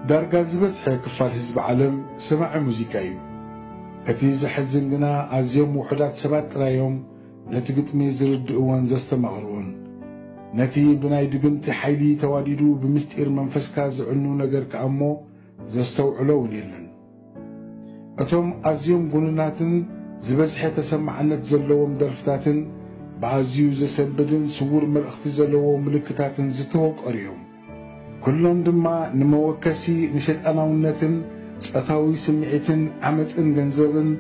ዳርጋ ዝበዝሐ ክፋል ህዝቢ ዓለም ሰማዒ ሙዚቃ እዩ። እቲ ዘሕዝን ግና፣ ኣዝዮም ውሑዳት ሰባት ጥራይ እዮም ነቲ ግጥሚ ዝርድእዎን ዘስተማቕርዎን። ነቲ ብናይ ድግምቲ ሓይሊ ተዋዲዱ ብምስጢር መንፈስካ ዝዕኑ ነገር ከኣ እሞ ዘስተውዕሎ እውን የለን። እቶም ኣዝዮም ጉኑናትን ዝበዝሐ ተሰማዕነት ዘለዎም ደርፍታትን ብኣዝዩ ዘሰንብድን ስዉር መልእኽቲ ዘለዎ ምልክታትን ዝተወቀሩ እዮም። ኩሎም ድማ ንመወከሲ ንሰይጣናውነትን ጾታዊ ስምዒትን ዓመጽን ገንዘብን፣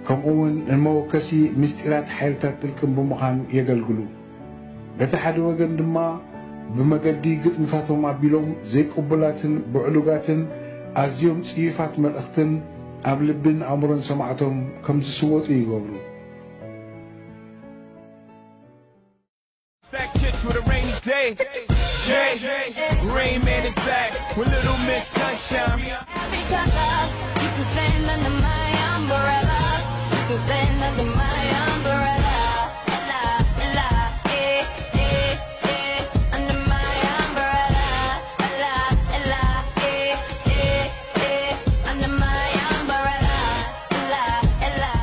ከምኡውን ንመወከሲ ምስጢራት ሓይልታት ጥልቅን ብምዃን የገልግሉ። በቲ ሓደ ወገን ድማ፣ ብመገዲ ግጥምታቶም ኣቢሎም ዘይቅቡላትን ብዕሉጋትን ኣዝዮም ጽዩፋት መልእኽትን ኣብ ልብን ኣእምሮን ሰማዕቶም ከም ዝስወጡ ይገብሩ። Back chick with a rainy day. Jay, Rain Man is back with Little Miss Sunshine. Have each other. You can stand under my umbrella. You can stand under my umbrella. Ella, Ella, eh, eh, eh. Under my umbrella. Ella, Ella, eh, eh, eh. Under my umbrella. Ella, Ella.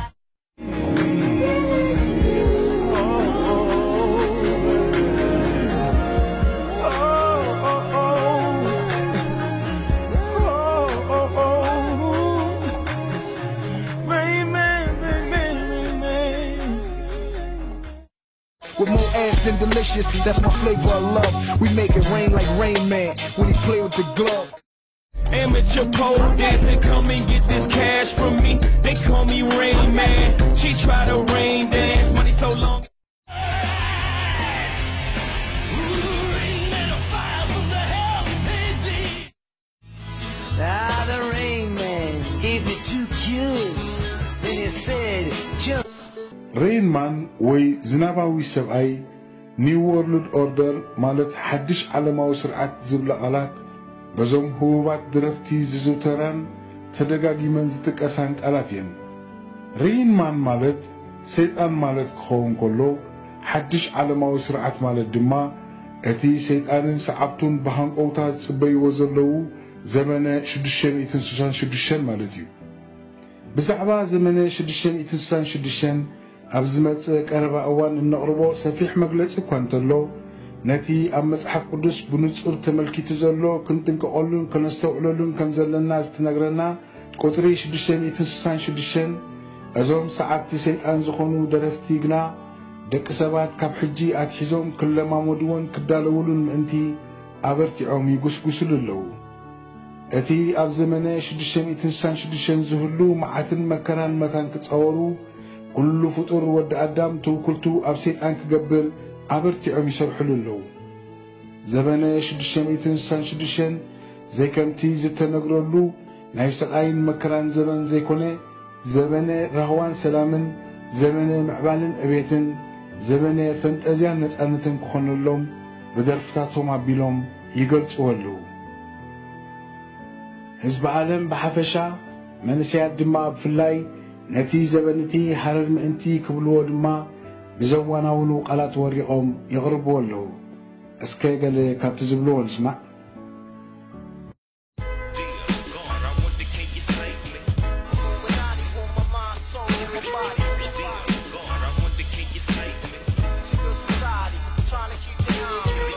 With more ass than delicious, that's my flavor of love. We make it rain like Rain Man when he play with the glove. Amateur pole dancing, come and get this cash from me. They call me Rain Man. She try to rain dance, money so long. Ah, the Rain Man gave me two kids. Then he said, jump. ሬይን ማን ወይ ዝናባዊ ሰብኣይ፣ ኒው ወርልድ ኦርደር ማለት ሓድሽ ዓለማዊ ስርዓት ዝብላ ቃላት በዞም ህቡባት ደረፍቲ ዝዝውተራን ተደጋጊመን ዝጥቀሳን ቃላት እየን። ሬይን ማን ማለት ሰይጣን ማለት ክኸውን ከሎ፣ ሓድሽ ዓለማዊ ስርዓት ማለት ድማ እቲ ሰይጣንን ሰዓብቱን ብሃንቀውታ ዝጽበይዎ ዘለዉ ዘመነ ሽዱሽተ ሚእትን ስሳን ሽዱሽተን ማለት እዩ። ብዛዕባ ዘመነ ሽዱሽተ ሚእትን ስሳን ሽዱሽተን ኣብ ዝመጽእ ቀረባ እዋን እነቕርቦ ሰፊሕ መግለጺ እኳ እንተሎ፣ ነቲ ኣብ መጽሓፍ ቅዱስ ብንጹር ተመልኪቱ ዘሎ ክንጥንቀቐሉን ከነስተውዕለሉን ከም ዘለና ዝትነግረና ቁጽሪ ሽዱሽተ ሚእትን ስሳን ሽዱሽተን፣ እዞም ሰዓብቲ ሰይጣን ዝኾኑ ደረፍቲ ግና፣ ደቂ ሰባት ካብ ሕጂ ኣትሒዞም ክለማመድዎን ክዳለውሉን ምእንቲ ኣበርቲዖም ይጉስጉስሉ ኣለዉ። እቲ ኣብ ዘመነ ሽዱሽተ ሚእትን ስሳን ሽዱሽተን ዝህሉ መዓትን መከራን መታን ክጻወሩ፣ ኩሉ ፍጡር ወዲ ኣዳም ትውክልቱ ኣብ ሰይጣን ክገብር ኣበርቲዖም ይሰርሕሉ ኣለዉ። ዘመነ ሽዱሽተ ሚእትን ስሳን ሽዱሽተን ዘይከምቲ ዝተነግረሉ ናይ ስቓይን መከራን ዘመን ዘይኮነ፣ ዘመነ ራህዋን ሰላምን፣ ዘመነ ምዕባልን ዕቤትን፣ ዘመነ ፈንጠዝያን ነጻነትን ክኾነሎም ብደርፍታቶም ኣቢሎም ይገልጽዎ ኣለዉ። ህዝቢ ዓለም ብሓፈሻ፣ መንእሰያት ድማ ብፍላይ፣ ነቲ ዘበን እቲ ሃረር ምእንቲ ክብልዎ ድማ ብዘዋናውኑ ቃላት ወሪቖም የቕርብዎ ኣለዉ። እስከ ገለ ካብቲ ዝብልዎ ንስማዕ። Dear God, I wonder can you save me? Illuminati on my mind, soul in my body. Dear God, I wonder can you save me? Secret society, trying to keep it on. Dear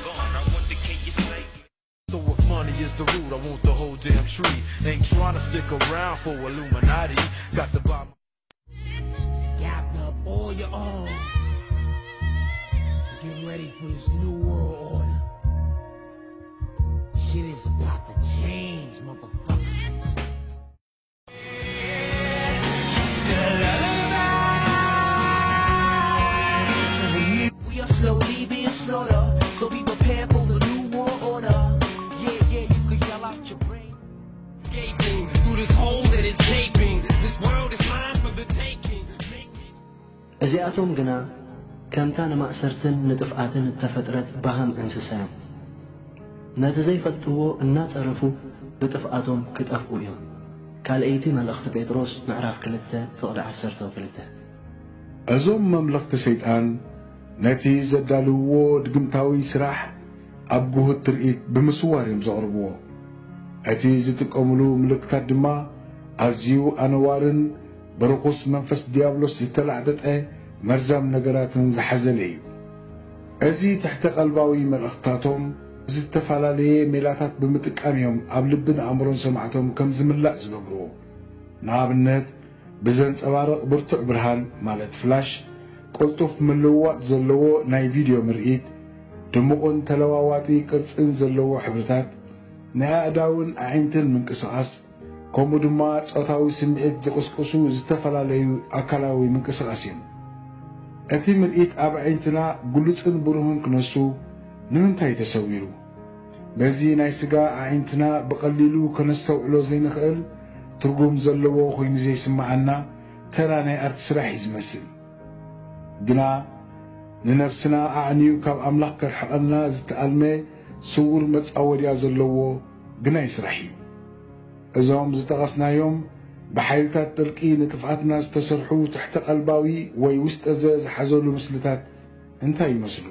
God, I wonder can you save me? So if money is the root, I want the whole damn tree. Ain't trying to stick around for Illuminati. Got the bomb. Gathered up all your own. Get ready for this new world order. Shit is about to change, motherfucker. We are slowly being slaughtered, so be prepared for the new world order. Yeah, yeah, you can yell out your brain. Escaping through this hole that is gaping. This world is mine for the taking. Make it እዚኣቶም ግና ከምታ ንማእሰርትን ንጥፍኣትን እተፈጥረት በሃም እንስሳ እዮም። ነቲ ዘይፈልጥዎ እናጸረፉ ብጥፍኣቶም ክጠፍኡ እዮም። ካልኣይቲ መልእኽቲ ጴጥሮስ ምዕራፍ ክልተ ፍቕዲ ዓሰርተ ክልተ። እዞም መምለኽቲ ሰይጣን ነቲ ዘዳልውዎ ድግምታዊ ስራሕ ኣብ ግሁድ ትርኢት ብምስዋር እዮም ዘቕርብዎ። እቲ ዝጥቀምሉ ምልክታት ድማ ኣዝዩ ኣነዋርን ብርኹስ መንፈስ ዲያብሎስ ዝተላዕጠጠ መርዛም ነገራትን ዝሓዘለ እዩ። እዚ ትሕተ ቀልባዊ መልእኽትታቶም ዝተፈላለየ ሜላታት ብምጥቃም እዮም ኣብ ልብን ኣእምሮን ሰማዕቶም ከም ዝምላእ ዝገብርዎ። ንኣብነት፣ ብዘንጸባርቕ ብርቱዕ ብርሃን፣ ማለት ፍላሽ፣ ቅልጡፍ ምልውዋጥ ዘለዎ ናይ ቪድዮ ምርኢት፣ ድሙቕን ተለዋዋጢ ቅርጽን ዘለዎ ሕብርታት፣ ናይ ኣእዳውን ኣዒንትን ምንቅስቓስ፣ ከምኡ ድማ ጾታዊ ስምዒት ዝቕስቅሱ ዝተፈላለዩ ኣካላዊ ምንቅስቓስ እዮም። እቲ ምርኢት ኣብ ኣዒንትና ግሉጽን ብሩህን ክነሱ ንምንታይ ተሰዊሩ? በዚ ናይ ስጋ ኣዒንትና ብቐሊሉ ከነስተውዕሎ ዘይንኽእል፣ ትርጉም ዘለዎ ኮይኑ ዘይስምዓና ተራ ናይ ኣርቲ ስራሕ እዩ ዝመስል። ግና ንነብስና ኣዕንዩ ካብ ኣምላኽ ከርሕቐና ዝተኣልመ ስዉር መጻወድያ ዘለዎ ግናይ ስራሕ እዩ። እዞም ዝጠቐስናዮም ብሓይልታት ጥርቂ ንጥፍኣትና ዝተሰርሑ ትሕተ ቀልባዊ ወይ ውስጠ ዘ ዝሓዘሉ ምስልታት እንታይ ይመስሉ?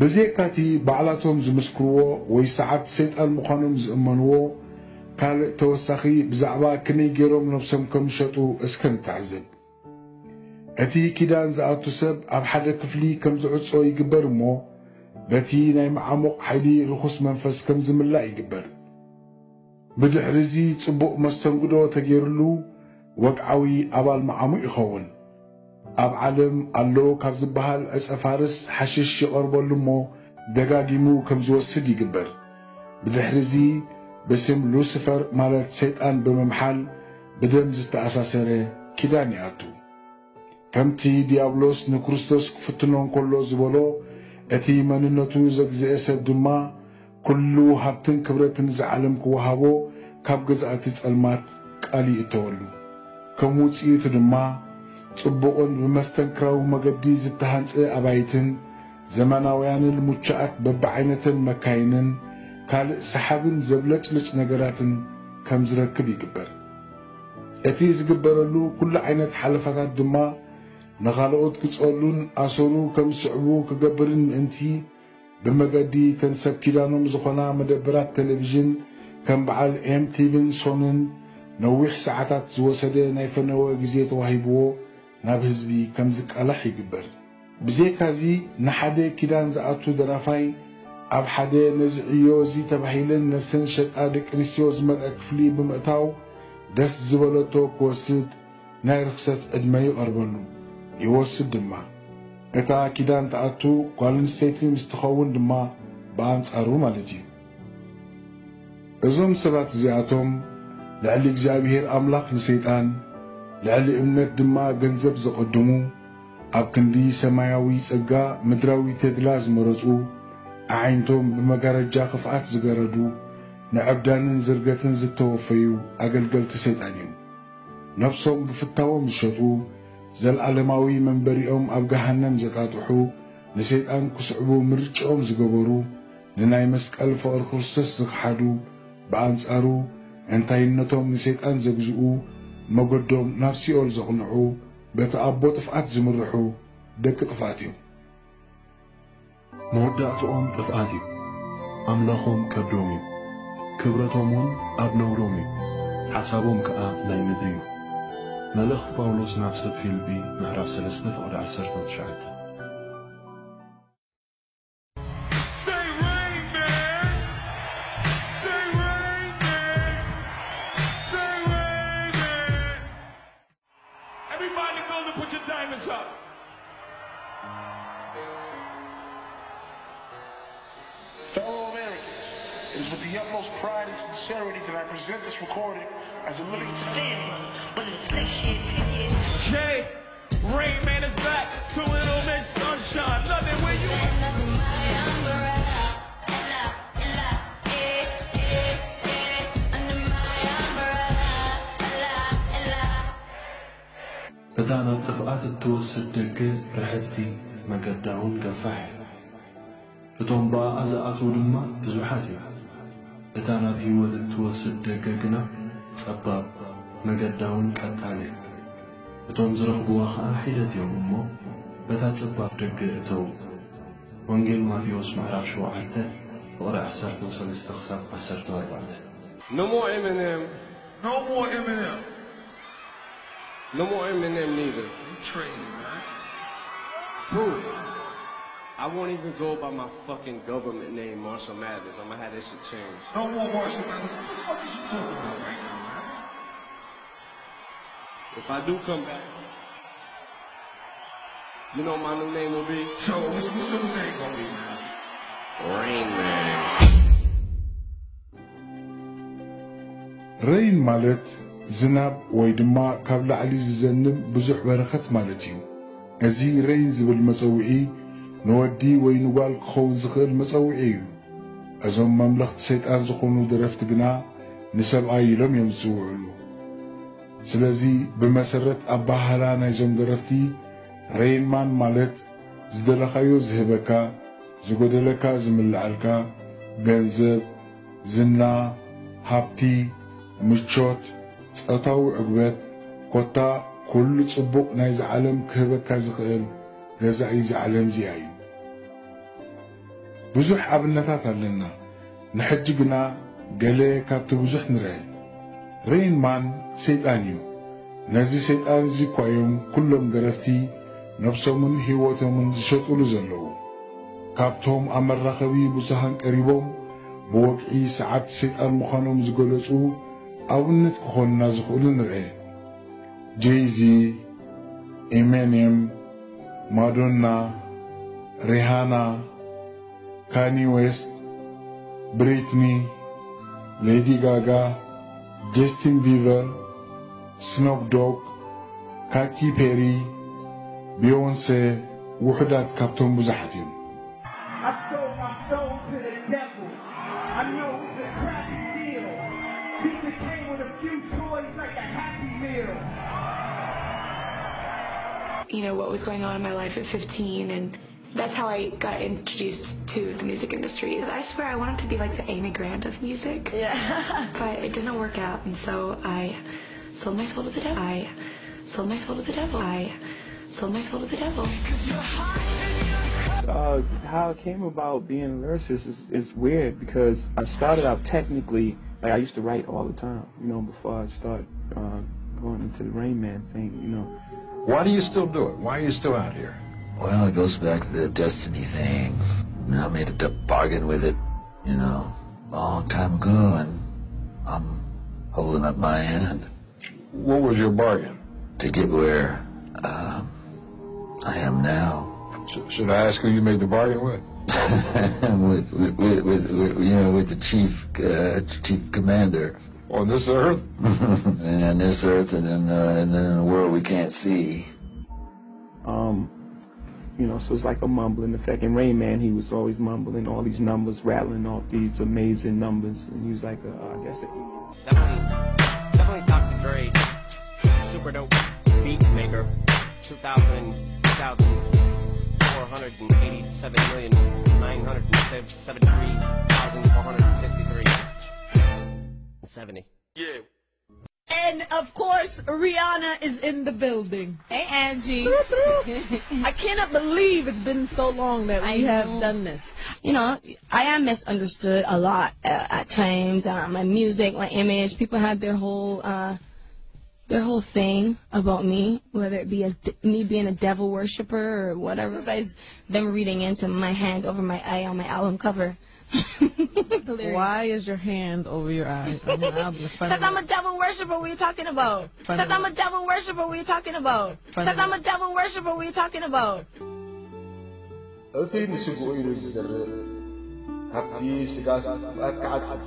ብዘይካቲ ባዕላቶም ዝምስክርዎ ወይ ሰዓብቲ ሰይጣን ምዃኖም ዝእመንዎ ካልእ ተወሳኺ ብዛዕባ ከመይ ገይሮም ነብሶም ከም ዝሸጡ እስከ ንተዓዘብ። እቲ ኪዳን ዝኣቱ ሰብ ኣብ ሓደ ክፍሊ ከም ዝዕጾ ይግበር እሞ፣ በቲ ናይ መዓሙቕ ሓይሊ ርኹስ መንፈስ ከም ዝምላእ ይግበር። ብድሕሪ እዚ ጽቡቕ መስተንግዶ ተገይሩሉ፣ ወግዓዊ ኣባል መዓሙቕ ይኸውን። ኣብ ዓለም ኣሎ ካብ ዝበሃል ዕጸ ፋርስ ሓሽሽ ይቐርበሉ እሞ፣ ደጋጊሙ ከም ዝወስድ ይግበር። ብድሕሪ እዚ ብስም ሉሲፈር፣ ማለት ሰይጣን፣ ብምምሓል ብደም ዝተኣሳሰረ ኪዳን ይኣቱ። ከምቲ ዲያብሎስ ንክርስቶስ ክፍትኖ እንከሎ ዝበሎ፣ እቲ መንነቱ ዘግዝኤ ሰብ ድማ፣ ኩሉ ሃብትን ክብረትን እዚ ዓለም ክወሃቦ፣ ካብ ገዛእቲ ጸልማት ቃል ይእተወሉ። ከም ውጽኢቱ ድማ፣ ጽቡቕን ብመስተንክራዊ መገዲ ዝተሃንጸ ኣባይትን ዘመናውያንን ምቹኣት በብዓይነተን መካይንን ካልእ ሰሓብን ዘብለጭልጭ ነገራትን ከም ዝረክብ ይግበር። እቲ ዝግበረሉ ኩሉ ዓይነት ሓለፋታት ድማ ንኻልኦት ክጸሉን ኣሰሩ ከም ዝስዕቡ ክገብርን ምእንቲ፣ ብመገዲ እተን ሰብ ኪዳኖም ዝኾና መደበራት ቴሌቪዥን ከም በዓል ኤምቲቪን ሶንን ነዊሕ ሰዓታት ዝወሰደ ናይ ፈነወ ግዜ ተዋሂብዎ ናብ ህዝቢ ከም ዝቃላሕ ይግበር። ብዘይካዚ ንሓደ ኪዳን ዝኣቱ ደራፋይ ኣብ ሓደ ነዚ ዕዮ እዚ ተባሂለን ነብሰን ዝሸጣ ደቂ ኣንስትዮ ዝመልአ ክፍሊ ብምእታው ደስ ዝበለቶ ክወስድ ናይ ርኽሰት ዕድመ ይቐርበሉ፣ ይወስድ ድማ። እታ ኪዳን ትኣቱ ጓል ኣንስተይቲ ምስ ትኸውን ድማ ብኣንጻሩ ማለት እዩ። እዞም ሰባት እዚኣቶም ልዕሊ እግዚኣብሔር ኣምላኽ ንሰይጣን፣ ልዕሊ እምነት ድማ ገንዘብ ዘቐድሙ፣ ኣብ ክንዲ ሰማያዊ ጸጋ ምድራዊ ተድላ ዝመረጹ፣ ኣዒንቶም ብመጋረጃ ክፍኣት ዝገረዱ፣ ንዕብዳንን ዝርገትን ዝተወፈዩ ኣገልገልቲ ሰይጣን እዮም። ነብሶም ብፍታዎም ዝሸጡ፣ ዘለኣለማዊ መንበሪኦም ኣብ ገሃነም ዘጣጥሑ፣ ንሰይጣን ክስዕቡ ምርጭኦም ዝገበሩ፣ ንናይ መስቀል ፍቕሪ ክርስቶስ ዝኸሓዱ፣ ብኣንጻሩ እንታይነቶም ንሰይጣን ዘግዝኡ፣ መገዶም ናብ ሲኦል ዘቕንዑ፣ በቲ ኣቦ ጥፍኣት ዝምርሑ ደቂ ጥፍኣት እዮም። መወዳእትኦም ጥፍኣት እዩ። ኣምላኾም ቀብዶም እዩ። ክብረቶም እውን ኣብ ነውሮም እዩ። ሓሳቦም ከኣ ናይ ምድሪ እዩ። መልእኽቲ ጳውሎስ ናብ ሰብ ፊልጲ ምዕራፍ ሰለስተ ፍቕዲ ዓሰርተ ትሽዓተ። Say rain, man. Say rain, man. Say rain, man. Everybody in the building, put your diamonds up. Fellow Americans, it is with the utmost pride and sincerity that I present this recording as a living Stand, brother. Whether it's next year, ten years. Jay, Rain Man is back. Two little Miss Sunshine. Love it when you. እታ ናብ ጥፍኣት እትወስድ ደገ ርሕብቲ፣ መገዳ እውን ገፋሕ እያ። እቶም ብኣኣ ዝኣትዉ ድማ ብዙሓት እዮም። እታ ናብ ህይወት እትወስድ ደገ ግና ጸባብ፣ መገዳ እውን ቀጣን እያ። እቶም ዝረኽብዋ ኸኣ ሒደት እዮም እሞ፣ በታ ጸባብ ደገ እተዉ። ወንጌል ማቴዎስ ምዕራፍ ሸውዓተ ፍቕዲ ዓሰርተ ሰለስተ ክሳብ ዓሰርተ ኣርባዕተ። No more Eminem. No more Eminem. No more Eminem neither. You crazy, man. Proof. I won't even go by my fucking government name, Marshall Mathers. I'ma have that shit changed. No more Marshall Mathers. What the fuck is you talking about right now, man? If I do come back, you know what my new name will be? So, what's, what's your new name gonna be, man? Rain Man. ሬይን ማለት ዝናብ ወይ ድማ ካብ ላዕሊ ዝዘንብ ብዙሕ በረኸት ማለት እዩ። እዚ ሬይን ዝብል መጸውዒ ንወዲ ወይ ንጓል ክኸውን ዝኽእል መጸውዒ እዩ። እዞም መምለኽቲ ሰይጣን ዝኾኑ ደረፍቲ ግና ንሰብኣይ ኢሎም እዮም ዝጽውዕሉ። ስለዚ ብመሰረት ኣበሃህላ ናይዞም ደረፍቲ ሬይን ማን ማለት ዝደለኻዮ ዝህበካ፣ ዝጎደለካ ዝምልኣልካ፣ ገንዘብ፣ ዝና፣ ሃብቲ፣ ምቾት፣ ጾታዊ ዕግበት፣ ኮታ ኩሉ ጽቡቕ ናይዛ ዓለም ክህበካ ዝኽእል ገዛኢ እዛ ዓለም እዚኣ እዩ። ብዙሕ ኣብነታት ኣለና። ንሕጂ ግና ገለ ካብቲ ብዙሕ ንርኤ። ሬይን ማን ሰይጣን እዩ። ነዚ ሰይጣን እዚ እኳ እዮም ኩሎም ደረፍቲ ነብሶምን ህይወቶምን ዝሸጡሉ ዘለዉ። ካብቶም ኣብ መራኸቢ ብዙሃን ቀሪቦም ብወግዒ ሰዓብቲ ሰይጣን ምዃኖም ዝገለጹ ኣብነት ክኾኑና ዝኽእሉ ንርኤ። ጄይዚ፣ ኤሚኔም፣ ማዶና፣ ሪሃና፣ ካኒ ዌስት፣ ብሪትኒ፣ ሌዲ ጋጋ፣ ጀስቲን ቢቨር፣ ስኖፕ ዶግ፣ ካቲ ፔሪ፣ ቢዮንሴ፣ ውሑዳት ካብቶም ብዙሓት እዮም። I sold my soul to the devil. I know it was a crappy deal. Pizza came with a few toys like a Happy Meal. You know, what was going on in my life at fifteen, and that's how I got introduced to the music industry. Is I swear I wanted to be like the Amy Grant of music. Yeah. But it didn't work out, and so I sold my soul to the devil. I sold my soul to the devil. I sold my soul to the devil. Uh, how it came about being a lyricist is, is weird because I started out technically, like, I used to write all the time, you know, before I started uh, going into the Rain Man thing, you know. Why do you still do it? Why are you still out here? Well, it goes back to the destiny thing. I mean, I made a d- bargain with it, you know, a long time ago, and I'm holding up my end. What was your bargain? To get where um, I am now. Sh- should I ask who you made the bargain with? with, with, with, with, you know, with the chief, uh, chief commander. On this earth? And on this earth and in, uh, and then in the world we can't see. Um, You know, so it's like a mumbling effect. And Rain Man, he was always mumbling all these numbers, rattling off these amazing numbers. And he was like, a, I guess, a, Definitely, definitely Doctor Dre, super dope beat maker. two thousand, two thousand four hundred eighty-seven million nine hundred seventy-three thousand four hundred sixty-three. seventy. And of course, Rihanna is in the building. Hey, Angie. I cannot believe it's been so long that we I have know. done this. You know, I am misunderstood a lot uh, at times. Uh, my music, my image. People have their whole, uh, their whole thing about me, whether it be a d- me being a devil worshiper or whatever. Besides them reading into my hand over my eye on my album cover. Hilarious. Why is your hand over your eye? On your album? Because I'm a devil worshiper. What are you talking about? Because I'm a devil worshiper. What are you talking about? Because I'm a devil worshiper. What are you talking about? እቲ ንስግኡ ኢሉ ዝዘርእ ካብቲ ስጋ ስፍኣት ክዓጽድ፣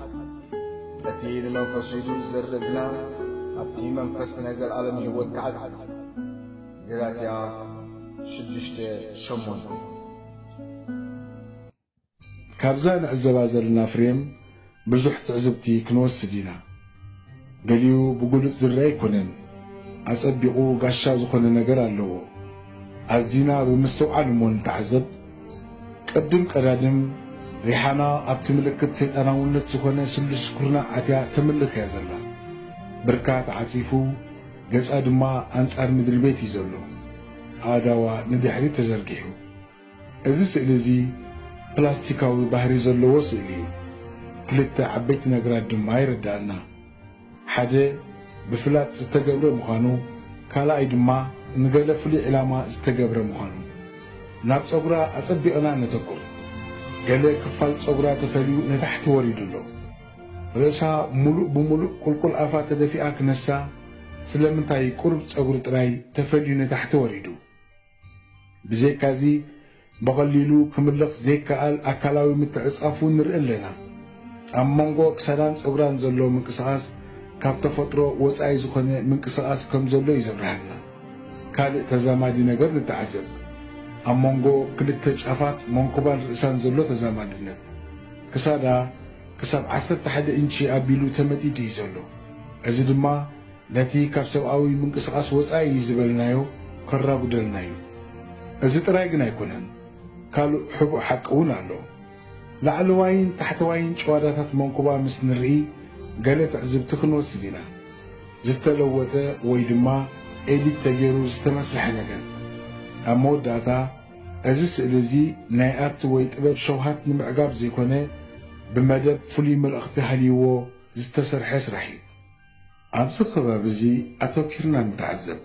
እቲ ንመንፈሱ ኢሉ ዝዘርእ ግና ኣብቲ መንፈስ ናይ ዘለኣለም ህይወት ክዓጽድ። ገላትያ ሽዱሽተ ሸሞንተ። ካብዛ ንዕዘባ ዘለና ፍሬም ብዙሕ ትዕዝብቲ ክንወስድ ኢና። ገሊኡ ብግሉጽ ዝረአ ኣይኮነን። ኣጸቢቑ ጋሻ ዝኾነ ነገር ኣለዎ። ኣዚና ብምስትውዓል እሞ ንተዓዘብ። ቅድም ቀዳድም ሪሓና ኣብቲ ምልክት ሰይጣናውነት ዝኾነ ስሉስ ኩርናዕ ኣትያ ተምልኽ እያ ዘላ። ብርካ ተዓጺፉ፣ ገጻ ድማ ኣንጻር ምድሪ ቤት እዩ ዘሎ። ኣእዳዋ ንድሕሪት ተዘርጊሑ። እዚ ስእሊ እዚ ፕላስቲካዊ ባህሪ ዘለዎ ስእሊ እዩ። ክልተ ዓበይቲ ነገራት ድማ የረድኣና። ሓደ ብፍላጥ ዝተገብረ ምዃኑ፣ ካልኣይ ድማ ንገለ ፍሉይ ዕላማ ዝተገብረ ምዃኑ። ናብ ጸጉራ ኣጸቢቕና ነተኩር። ገለ ክፋል ጸጉራ ተፈልዩ ንታሕቲ ወሪዱ ኣሎ። ርእሳ ሙሉእ ብሙሉእ ቁልቁል ኣፋ ተደፊኣ ክነሳ፣ ስለምንታይ ቁሩብ ጸጉሪ ጥራይ ተፈልዩ ንታሕቲ ወሪዱ? ብዘይካዚ፣ ብቐሊሉ ክምለኽ ዘይከኣል ኣካላዊ ምትዕጻፍ እውን ንርኢ ኣለና። ኣብ መንጎ ክሳዳን ጸጉራን ዘሎ ምንቅስቓስ ካብ ተፈጥሮ ወጻኢ ዝኾነ ምንቅስቓስ ከም ዘሎ እዩ ዘብርሃልና። ካልእ ተዛማዲ ነገር ንተዓዘብ። ኣብ መንጎ ክልተ ጫፋት መንኩባን ርእሳን ዘሎ ተዛማድነት። ክሳዳ ክሳብ ዓሰርተ ሓደ ኢንቺ ኣቢሉ ተመጢጡ እዩ ዘሎ። እዚ ድማ ነቲ ካብ ሰብኣዊ ምንቅስቓስ ወጻኢ እዩ ዝበልናዮ ከራጉደልና እዩ። እዚ ጥራይ ግን ኣይኮነን። ካልእ ሕቡእ ሓቂ እውን ኣሎ። ላዕለዋይን ታሕተዋይን ጭዋዳታት መንኩባ ምስ ንርኢ፣ ገለ ትዕዝብቲ ክንወስድ ኢና። ዝተለወጠ ወይ ድማ ኤዲት ተገይሩ ዝተመስርሐ ነገር። ኣብ መወዳእታ፣ እዚ ስእሊ እዚ ናይ ኣርት ወይ ጥበብ ሸውሃት ንምዕጋብ ዘይኮነ፣ ብመደብ ፍሉይ መልእኽቲ ሃልይዎ ዝተሰርሐ ስራሕ እዩ። ኣብዚ ከባቢ እዚ ኣተኲርና ንተዓዘብ።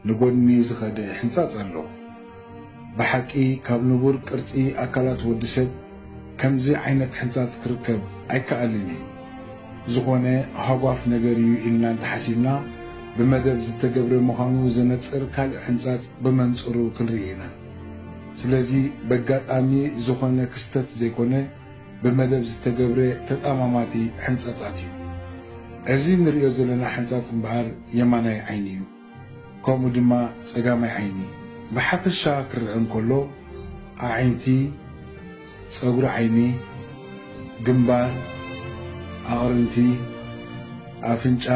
ንጎድኒ ዝኸደ ሕንጻጽ ኣሎ። ብሓቂ ካብ ንቡር ቅርጺ ኣካላት ወዲ ሰብ ከምዚ ዓይነት ሕንጻጽ ክርከብ ኣይከኣልን እዩ። ዝኾነ ሃጓፍ ነገር እዩ ኢልና እንተሓሲብና፣ ብመደብ ዝተገብረ ምዃኑ ዘነጽር ካልእ ሕንጻጽ ብመንጽሩ ክንርኢ ኢና። ስለዚ በጋጣሚ ዝኾነ ክስተት ዘይኮነ፣ ብመደብ ዝተገብረ ተጣማማቲ ሕንጻጻት እዩ። እዚ ንርእዮ ዘለና ሕንጻጽ እምበኣር የማናይ ዓይኒ እዩ። ከምኡ ድማ ጸጋማይ ዓይኒ። ብሓፈሻ ክረአ እንከሎ፣ ኣዒንቲ፣ ጸጉሪ ዓይኒ፣ ግንባር፣ ኣቕርንቲ፣ ኣፍንጫ፣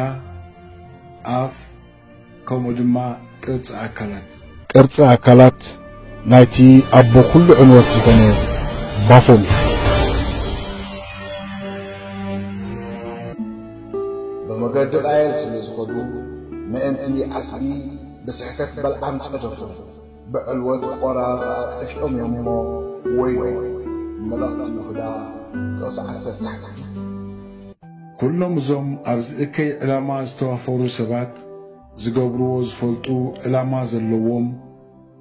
ኣፍ፣ ከምኡ ድማ ቅርጺ ኣካላት። ቅርጺ ኣካላት ናይቲ ኣቦ ኩሉ ዕንወት ዝኾነ ባፎም እዩ። ብመገዲ ቃየል ስለ ዝኸዱ፣ ምእንቲ ዓስቢ ብስሕተት በልዓም ጸደፉ፣ ብዕልወት ቆራ ኸኣ ጠፊኦም እዮም እሞ፣ ወይሎ። መለኽቲ ይሁዳ ጥቕሲ ዓሰርተ ሓደ። ኩሎም እዞም ኣብዚ እከይ ዕላማ ዝተዋፈሩ ሰባት፣ ዝገብርዎ ዝፈልጡ፣ ዕላማ ዘለዎም፣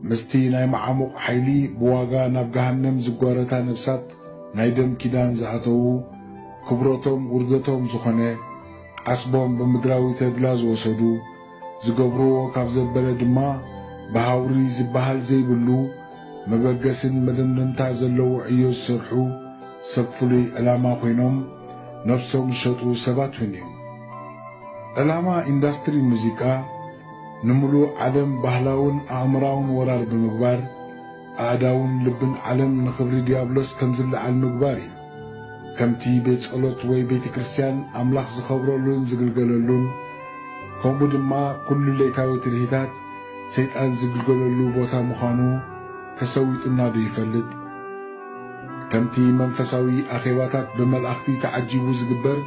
ምስቲ ናይ መዓሙቕ ሓይሊ ብዋጋ ናብ ገሃነም ዝጓረታ ነብሳት ናይ ደም ኪዳን ዝኣተዉ፣ ክብረቶም ውርደቶም ዝኾነ፣ ዓስቦም ብምድራዊ ተድላ ዝወሰዱ፣ ዝገብርዎ ካብ ዘበለ ድማ ብሃውሪ ዝበሃል ዘይብሉ፣ መበገስን መደምደምታ ዘለዎ ዕዮ ዝሰርሑ ሰብ ፍሉይ ዕላማ ኮይኖም ነብሶም ዝሸጡ ሰባት እውን እዮም። ዕላማ ኢንዳስትሪ ሙዚቃ፣ ንምሉእ ዓለም ባህላውን ኣእምራውን ወራር ብምግባር፣ ኣእዳውን ልብን ዓለም ንኽብሪ ዲያብሎስ ከም ዝለዓል ምግባር እዩ። ከምቲ ቤት ጸሎት ወይ ቤተ ክርስቲያን ኣምላኽ ዝኸብረሉን ዝግልገለሉን፣ ከምኡ ድማ ኩሉ ለይታዊ ትልሂታት ሰይጣን ዝግልገለሉ ቦታ ምዃኑ ተሰዊጡና ዶ ይፈልጥ? ከምቲ መንፈሳዊ ኣኼባታት ብመላእኽቲ ተዓጂቡ ዝግበር፣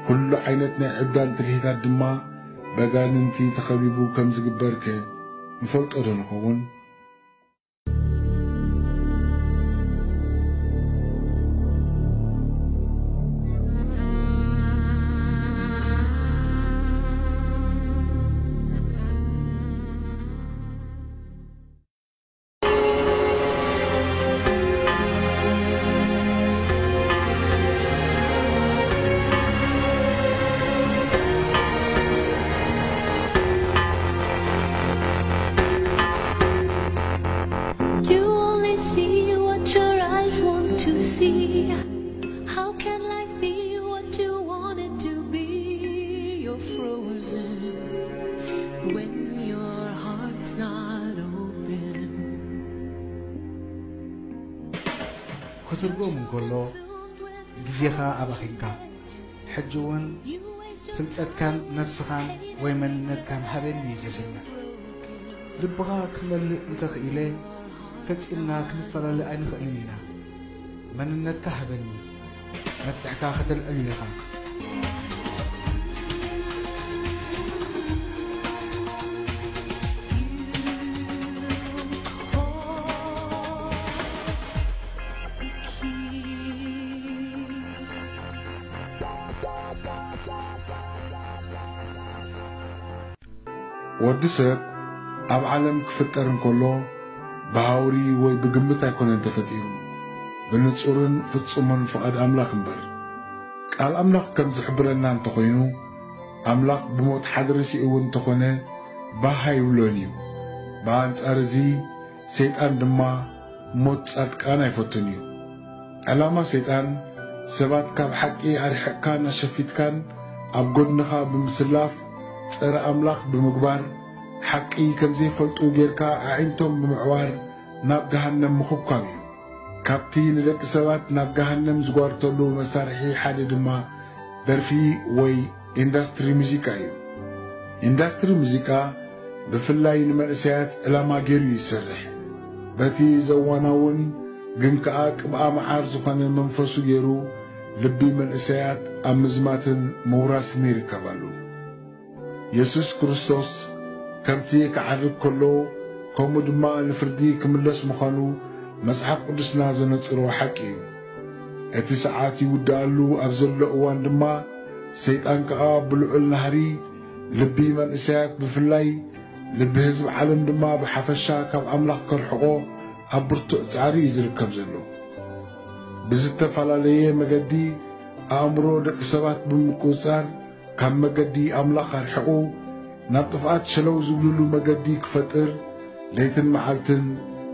ኩሉ ዓይነት ናይ ዕብዳን ትልሂታት ድማ በጋንንቲ ተኸቢቡ ከም ዝግበርከ ንፈልጦ ዶ ንኸውን? You only see what your eyes want to see. How can life be what you want it to be? You're frozen when your heart's not open. ክትርጎም እንከሎ ግዜኻ ኣባኺንካ። ሕጂ እውን ፍልጠትካን ነብስኻን ወይ መንነትካን ሃበኒ እዩ ዘስምዕ። ልብኻ ክመልእ እንተኽኢለ ፈጺምና ክንፈላለ ኣይንኽእልን ኢና። መንነትካ ሃበኒ። መፍትሕካ ከተልዕል ኢኻ። ወዲ ሰብ ኣብ ዓለም ክፍጠር እንከሎ ብሃውሪ ወይ ብግምት ኣይኮነን ተፈጢሩ፣ ብንጹርን ፍጹምን ፍቓድ ኣምላኽ እምበር። ቃል ኣምላኽ ከም ዝሕብረና እንተኾይኑ፣ ኣምላኽ ብሞት ሓድሪ ስኢቡ እንተኾነ ባህ ኣይብሎን እዩ። ብኣንጻር እዚ ሰይጣን ድማ ሞት ጻድቃን ኣይፈቱን እዩ። ዕላማ ሰይጣን ሰባት ካብ ሓቂ ኣርሒቕካን ኣሸፊትካን ኣብ ጎድንኻ ብምስላፍ ጸረ ኣምላኽ ብምግባር ሓቂ ከም ዘይፈልጡ ጌርካ ኣዒንቶም ብምዕዋር ናብ ገሃነም ምኹብኳብ እዩ። ካብቲ ንደቂ ሰባት ናብ ገሃነም ዝጓርተሉ መሳርሒ ሓደ ድማ ደርፊ ወይ ኢንዳስትሪ ሙዚቃ እዩ። ኢንዳስትሪ ሙዚቃ ብፍላይ ንመንእሰያት ዕላማ ገይሩ እዩ ዝሰርሕ። በቲ ዘዋናውን ግን ከኣ ቅብኣ መዓር ዝኾነ መንፈሱ ገይሩ ልቢ መንእሰያት ኣብ ምዝማትን ምውራስን ይርከብ ኣሎ። የሱስ ክርስቶስ ከምቲ ክዓርግ ከሎ ከምኡ ድማ ንፍርዲ ክምለስ ምዃኑ መጽሓፍ ቅዱስና ዘነጽሮ ሓቂ እዩ። እቲ ሰዓት ይውድኣሉ ኣብ ዘሎ እዋን ድማ ሰይጣን ከኣ ብልዑል ናህሪ ልቢ መንእሰያት ብፍላይ ልቢ ህዝቢ ዓለም ድማ ብሓፈሻ ካብ ኣምላኽ ከርሕቖ ኣብ ብርቱዕ ጻዕሪ እዩ ዝርከብ ዘሎ። ብዝተፈላለየ መገዲ ኣእምሮ ደቂ ሰባት ብምቁጽጻር ካብ መገዲ ኣምላኽ ኣርሒቑ ናብ ጥፍኣት ሸለው ዝብልሉ መገዲ ክፈጥር ለይትን መዓልትን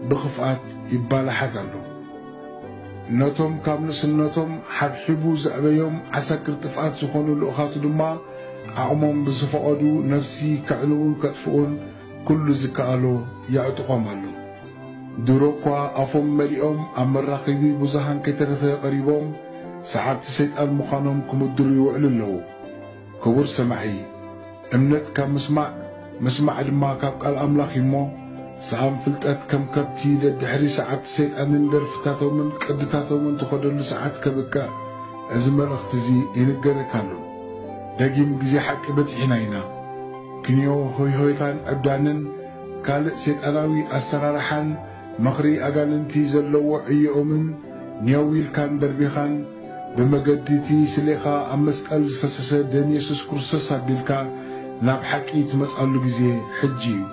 ብኽፍኣት ይባላሓት ኣሎ። ነቶም ካብ ንእስነቶም ሓብሒቡ ዘዕበዮም ዓሰክር ጥፍኣት ዝኾኑ ልኡኻቱ ድማ ዓቕሞም ብዝፈቐዱ ነፍሲ ከዕንዉን ከጥፍኡን ኩሉ ዝከኣሎ የዕጥቖም ኣሎ። ድሮ እኳ ኣፎም መሊኦም ኣብ መራኸቢ ብዙሃን ከይተረፈ ቀሪቦም ሰዓብቲ ሰይጣን ምዃኖም ክምድሩ ይውዕሉ ኣለዉ። ክቡር ሰማዒ፣ እምነት ካብ ምስማዕ፣ ምስማዕ ድማ ካብ ቃል ኣምላኽ እዩ እሞ፣ ሰኣን ፍልጠት ከም ከብቲ ደድሕሪ ሰዓብቲ ሰይጣንን ደርፍታቶምን ቅድታቶምን ትኸደሉ ሰዓት ከብቅዕ፣ እዚ መልእኽቲ እዚ ይንገረካ ኣሎ። ደጊም ግዜ ሓቂ በጺሕና ኢና። ክንዮ ሆይሆይታን ዕብዳንን ካልእ ሰይጣናዊ ኣሰራርሓን ምኽሪ ኣጋንንቲ ዘለዎ ዕዮኦምን ኔው ኢልካን ደርቢኻን ብመገዲ እቲ ስሌኻ ኣብ መስቀል ዝፈሰሰ ደም የሱስ ክርስቶስ ኣቢልካ ናብ ሓቂ ትመጽኣሉ ግዜ ሕጂ እዩ።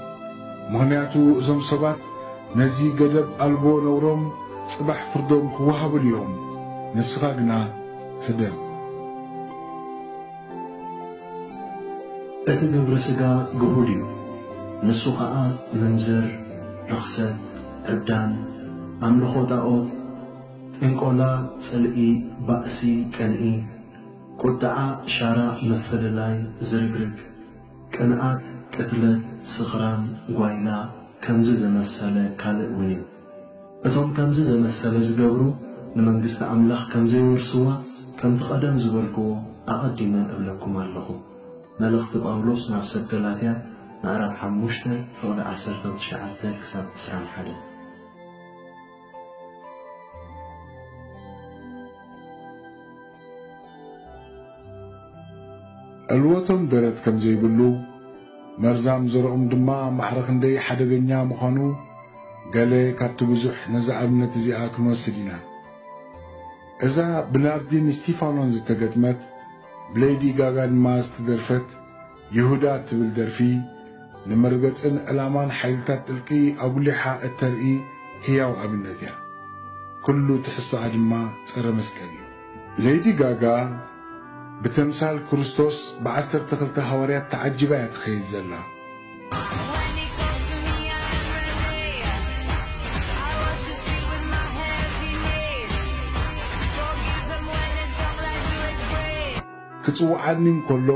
ምኽንያቱ እዞም ሰባት ነዚ ገደብ ኣልቦ ነውሮም ጽባሕ ፍርዶም ክወሃቡሉ እዮም። ንስኻ ግና ህደም። እቲ ግብረ ሥጋ ግሁድ እዩ። ንሱ ኸኣ ምንዝር፣ ርኽሰት፣ ዕብዳን፣ ኣምልኾ ጣዖት፣ ጥንቆላ፣ ጽልኢ፣ ባእሲ፣ ቅንኢ፣ ቁጥዓ፣ ሻራ፣ ምፍልላይ፣ ዝርግርግ፣ ቅንኣት፣ ቅትለት፣ ስኽራን፣ ጓይላ፣ ከምዚ ዝመሰለ ካልእ እውን እዩ። እቶም ከምዚ ዘመሰለ ዝገብሩ ንመንግስቲ ኣምላኽ ከም ዘይወርስዋ ከምቲ ቀደም ዝበልክዎ ኣቐዲመ እብለኩም ኣለኹ። መልእኽቲ ጳውሎስ ናብ ሰብ ገላትያ ምዕራፍ ሓሙሽተ ፍቕዲ ዓሰርተ ትሽዓተ ክሳብ ዕስራን ሓደን። ዕልወቶም ደረት ከም ዘይብሉ፣ መርዛም ዘርኦም ድማ ማዕረ ክንደይ ሓደገኛ ምዃኑ ገለ ካብቲ ብዙሕ ነዛ ኣብነት እዚኣ ክንወስድ ኢና። እዛ ብናርዲን ስቲፋኖን ዝተገጥመት፣ ብሌዲ ጋጋ ድማ ዝተደርፈት ይሁዳ እትብል ደርፊ፣ ንመርገጽን ዕላማን ሓይልታት ጥልቂ ኣጉሊሓ እተርኢ ህያው ኣብነት እያ። ኩሉ ትሕዝቶኣ ድማ ጸረ መስቀል እዩ። ሌዲ ጋጋ ብተምሳል ክርስቶስ ብዓሰርተ ክልተ ሃዋርያት ተዓጂባ እያ ትኸይድ ዘላ። When he calls to me, I am ready. I wash his feet with my heavy knees. Forgive him when his tongue lies to his brain. ክጽውዓኒ እንከሎ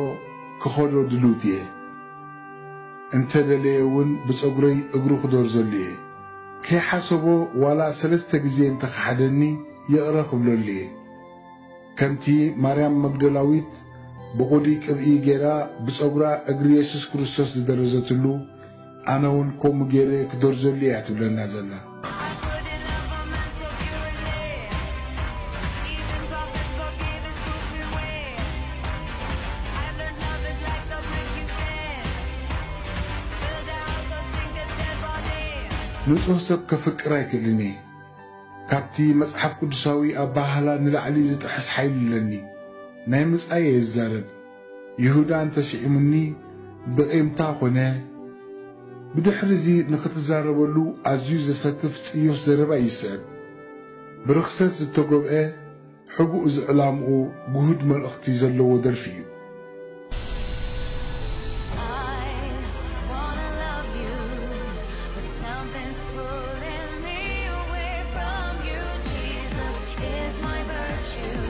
ክኸዶ ድልውቲ እየ። እንተ ደለየ እውን ብጸጉረይ እግሩ ክደርዘሉ እየ። ከይሓሰቦ ዋላ ሰለስተ ግዜ እንተ ኸሓደኒ ይቕረ ክብለሉ እየ። ከምቲ ማርያም መግደላዊት ብቑዲ ቅብኢ ገይራ ብጸጉራ እግሪ የሱስ ክርስቶስ ዝደረዘትሉ፣ ኣነ እውን ከምኡ ገይረ ክደርዘሉ እያ ትብለና ዘላ። I couldn't love a man so purely. Even prophets forgive his goofy ways. I've learned love is like a brick you can build a house or sink a dead body. ንጹህ ሰብ ከፍቅር ኣይክእልን እየ። ካብቲ መጽሓፍ ቅዱሳዊ ኣበሃህላ ንላዕሊ ዝጥሕስ ሓይሊ ኣለኒ። ናይ ምጻይ እየ ዝዛረብ። ይሁዳ እንተስዒሙኒ ብቒምታ ኾነ። ብድሕሪ እዚ ንኽትዛረበሉ ኣዝዩ ዘሰክፍ ጽዩፍ ዘረባ ይስዕብ። ብርኽሰት ዝተጎብአ ሕቡእ ዝዕላምኡ ግሁድ መልእኽቲ ዘለዎ ደርፊ እዩ። I wanna love you, but something's pulling me away from you. Jesus is my virtue,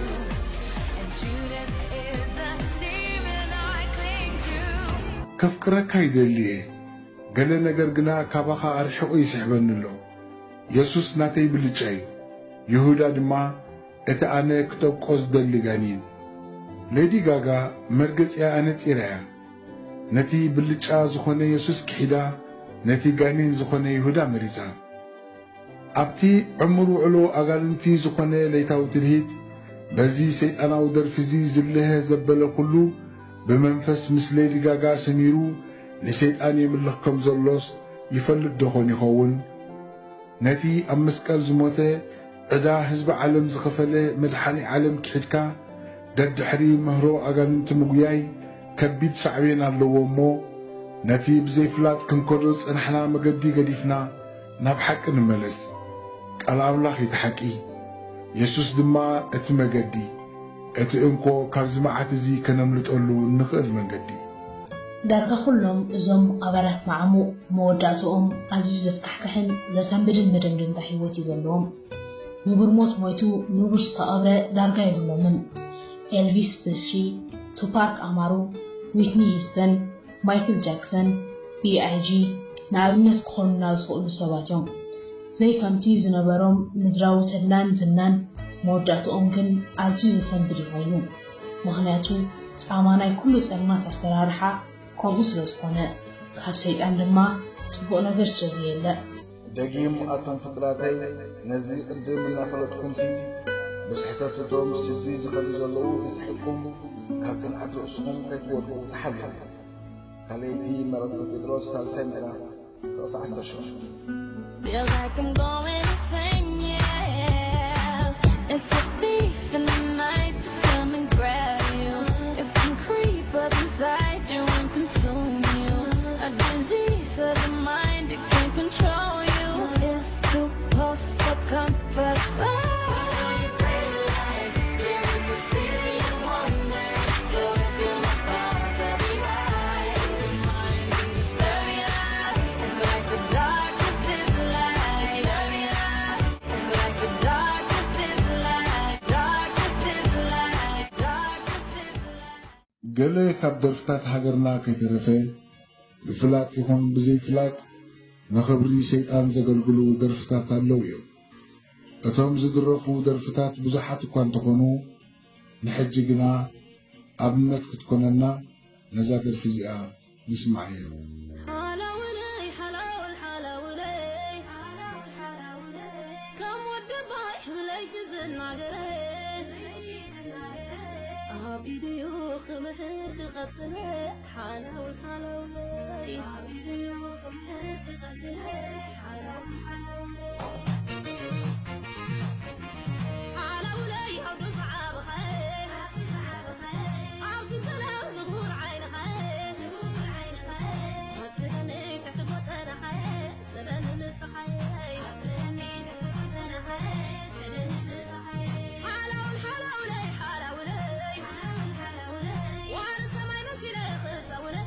and Judas is the demon I cling to. ከፍቅረካ ይደሊ እየ፣ ገለ ነገር ግና ካባኻ ኣርሒቑ ይስሕበኒ ኣሎ። የሱስ ናተይ ብልጫ እዩ፣ ይሁዳ ድማ እቲ ኣነ ክጠብቆ ዝደሊ ጋኒን። ሌዲ ጋጋ መርገጺኣ ኣነጺራ እያ። ነቲ ብልጫ ዝኾነ የሱስ ክሒዳ፣ ነቲ ጋኒን ዝኾነ ይሁዳ መሪጻ። ኣብቲ ዕሙር ውዕሎ ኣጋንንቲ ዝኾነ ለይታዊ ትልሂት፣ በዚ ሰይጣናዊ ደርፊ እዚ ዝልሀ ዘበለ ኩሉ፣ ብመንፈስ ምስ ሌዲ ጋጋ ሰሚሩ ንሰይጣን የምልኽ ከም ዘሎስ ይፈልጥ ዶ ኾን ይኸውን? ነቲ ኣብ መስቀል ዝሞተ፣ ዕዳ ህዝቢ ዓለም ዝኸፈለ መድሓኒ ዓለም ክሒድካ፣ ደድሕሪ ምህሮ ኣጋንንቲ ምጉያይ ከቢድ ሳዕቤን ኣለዎ እሞ፣ ነቲ ብዘይፍላጥ ክንከዶ ዝጸናሕና መገዲ ገዲፍና ናብ ሓቂ ንመለስ። ቃል ኣምላኽ እቲ ሓቂ፣ የሱስ ድማ እቲ መገዲ፣ እቲ እንኮ ካብዚ መዓት እዚ ከነምልጠሉ እንኽእል መንገዲ። ዳርጋ ኩሎም እዞም ኣባላት መዓሙቕ መወዳእትኦም ኣዝዩ ዘስካሕክሕን ዘሰንብድን መደምደምታ ህይወት እዩ ዘለዎም። ንቡር ሞት ሞይቱ ንቡር ዝተቐብረ ዳርጋ የብሎምን። ኤልቪስ ፕሪስሊ፣ ቱፓክ ኣማሩ፣ ዊትኒ ሂስተን፣ ማይክል ጃክሰን፣ ቢ ኣይ ጂ ንኣብነት ክኾኑና ዝኽእሉ ሰባት እዮም። ዘይከምቲ ዝነበሮም ምድራዊ ተድላን ዝናን፣ መወዳእትኦም ግን ኣዝዩ ዘሰንብድ እዩ ኮይኑ። ምኽንያቱ ጻማ ናይ ኩሉ ጸልማት ኣሰራርሓ ከምኡ ስለ ዝኾነ፣ ካብ ሰይጣን ድማ ጽቡቕ ነገር ስለ ዘየለ። ደጊም ኣቱም ፍቁራተይ፣ ነዚ ቅድም እናፈለጥኩምሲ፣ ብስሕተት እቶም ስዚ ዝኸዱ ዘለዉ ተሳሒብኩም፣ ካብ ጽንዓት ርእስኹም ከይትወድቁ ተሓለዉ። ካልኣይቲ መልእኽቲ ጴጥሮስ ሳልሳይ ምዕራፍ ጥቕሲ ዓሰርተ ሸውዓተ። Feel like I'm going insane, yeah. It's a thief in the night to come and grab you. It can creep up inside you and consume you. A disease of the mind, it can control you. It's too close for comfort. Oh, you realize you're in the city of wonder. So if you must come to be right, mind and disturb your life. It's like the darkness is light. Disturb your life. It's like the darkness is light. Darkness is light. Darkness is light. ገለ ካብ ደርፍታት ሃገርና ከይተረፈ፣ ብፍላጥ ይኹን ብዘይፍላጥ፣ ንኽብሪ ሰይጣን ዘገልግሉ ደርፍታት ኣለዉ እዮም። እቶም ዝድረፉ ደርፍታት ብዙሓት እኳ እንተኾኑ፣ ንሕጂ ግና ኣብነት ክትኮነና ነዛ ደርፊ እዚኣ ንስምዓያ። ሓላውለይ ሓላውል ሓላውለይ፣ ከም ወዲ ባይ ብለይቲ ዝናገረ፣ ኣብ ኢድዩ ክምሕር ትቐጥነ። ሓላውል ሓላውለይ፣ ኣብ ኢድዩ ክምሕር ትቐጥነ። ሓላውል ሓላውለይ፣ ሓላውለይ፣ ኣብ ዶ ዝዓበኸ፣ ኣብቲ ተላም ዝጉር ዓይንኸ፣ ኣጽንሐኒ ትሕቲ ጎተናኸ፣ ሰለኒ ንስኻየ፣ ኣጽንሐኒ ትሕቲ ጎተናኸ፣ ሰለኒ ንስኻየ። ሓላውል ሓላውለይ፣ ሓላውለይ፣ ዋሪ ሰማይ መሲለ ክሰውነ፣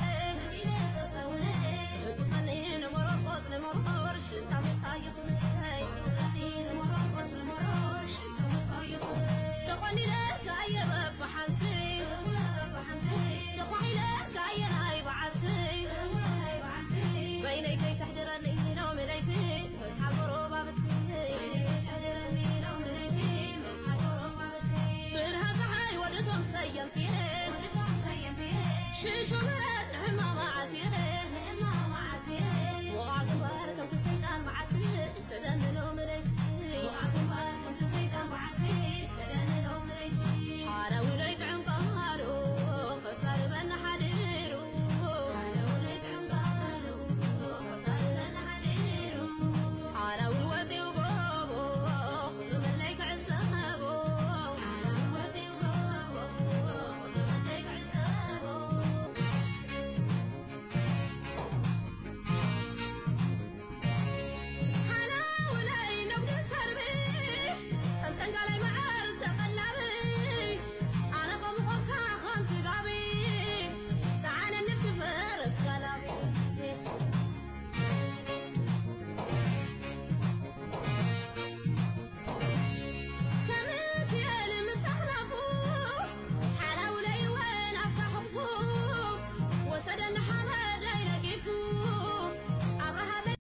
ርግጸኒ ንመሮር ቆጽሊ መሮር ሽታ መጻ ይኹነይ። ርግጸኒ ንመሮር ቆጽሊ መሮር ሽታ መጻ ይኹነይ። ተቆኒነ ከየ በብሓንቲ፣ ተኳሒነ ከየ ናይ በዓቲ፣ በይነይ ከይተሕድረኒ ሎሚ ለይቲ፣ ምስ ሓጎሮ ባብቲ። ብርሃን ፀሓይ ወድቶም ሰየምቲ፣ ሽሹ